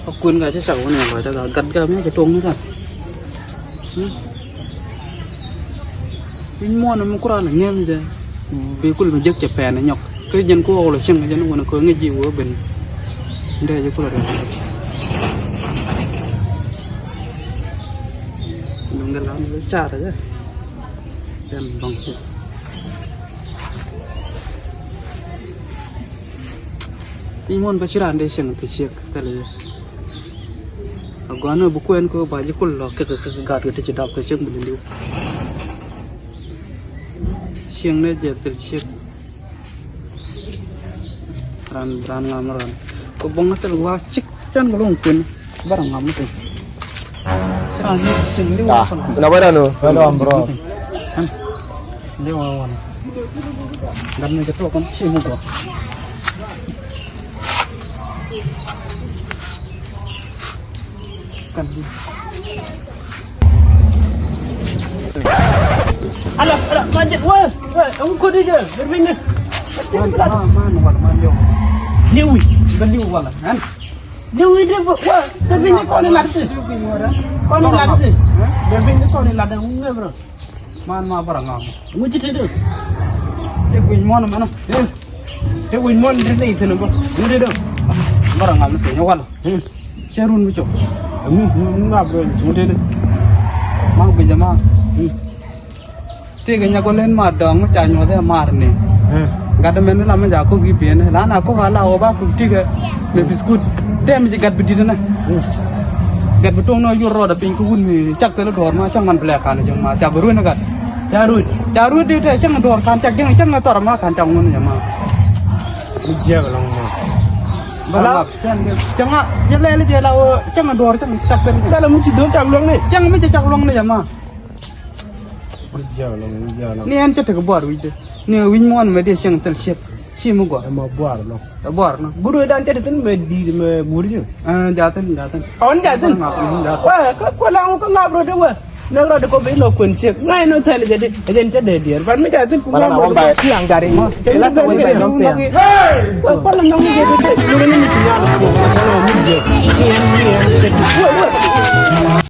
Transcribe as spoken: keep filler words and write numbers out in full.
A kuën ka cä cak wä ni lɔc ta gat gat gam ya cɛ tuɔŋ ni ta. Piny muɔn mi kuran ŋɛm jɛ. Bi kul mi jek cɛ pɛn nyɔk. Kɛ jɛn ku wä wä lɔ cieŋ jɛn wä ni kɔ ŋäc ji wä ben. Ndɛ jɛ kul rɛ. Dum de lan le car jɛ. Cɛn bɔŋ cɛ. Piny muɔn bä ci raan dee cieŋ kɛ ciek thilɛ yɛ. A gɔaa ni bi kuɛn kä ba ji̱ kul lɔ kɛ kɛ kɛ gaat kɛ ti ci dap kɛ ciek mi li̱li̱w. Cieŋ ni jɛ thil ciek. Ran ran ŋam ran. Kɛ bɔŋ ni thil gua̱a̱th cik cɛn kɛ luŋ kuɛn. Bara ŋam ni thil. Ci raan ni cieŋ li̱w. Ah, na wä dan nu. Wä dan bro. Liw a wan. Gat ni kɛ tuɔk kɔn ci mi gɔaa. Ala ala ma jɛ wä wä ɛŋu kodi jɛ bɛ bini. Man man wala man liw. Liwi bɛ liw wala. Liwi de wä bɛ bini kɔni lat ti. Kɔni lat ti. Bɛ bini kɔni lat ti. Ŋu ŋɛ bro. Man ma bara ŋam. Ŋu ci ti dee. Te guic muɔn mɛnɔ. Te guic muɔn ti dee ithin bä. Ŋu ti dee. Bara ŋam ni piny wala. Cɛ run mi cok. Ŋu ŋu ŋu ŋab run cok ti dee. Ma guic ma. Ti kɛ nyakɔ len ma dɔŋ ca nyuɔth ɛ mar ni. Gat mɛn la mɛ ja kok i̱ biɛn la na kok ala wä ba kok tikɛ mɛ biskut. Tɛm ci gat bi dit nɛ. Gat bi toŋ nɔ yur rɔɔdɛ piny kä wun mi cak thil duɔɔr ma cak man blɛ kan jɛ ma ca bi ruin gat. Ca ruin. Ca ruin di tɛ cak duɔɔr kan cak jɛ cak thɔr ma kan cak ŋun jɛ ma. Bi jiɛk lɔŋ ma. Bala cak ŋa cɛ lɛl jɛ la wä cak duɔɔr cak cak thil. Cak mi ci duɔɔr cak luɔŋ ni. Cak mi ci cak luɔŋ ni jɛ ma. Ni ɛn cä tekɛ buar wi̱cdɛ ni wi̱c muɔ̱ɔ̱n mɛ diɛ cieŋ thil ciek. Ci mi gɔaa. Ɛmɔ buar nɔ. Ɛ buar nɔ. Bur wee dan cä te thin mɛ di̱i̱t mɛ bur ji̱. Ɛ jathin jathin. Ɔn jathin. Wee kä kuɛ la ŋu kä ŋap rot wee. Nɛ rot kɔ bi lɔ kuɛn ciek ŋa̱c nɔ thɛl jɛ di ɛ jɛn cä dee diɛɛr ban mi jathin ku ŋap rot wee. Tiaŋ gari mɔ. Cɛ la sɛ wee bɛ nɔ piaŋ. Wee kuɛ la nɔ ŋu jɛ di. Ni ɛn mi ci nyal. Ni ɛn mi ci nyal. Ni ɛn ni ɛn. Wee wee.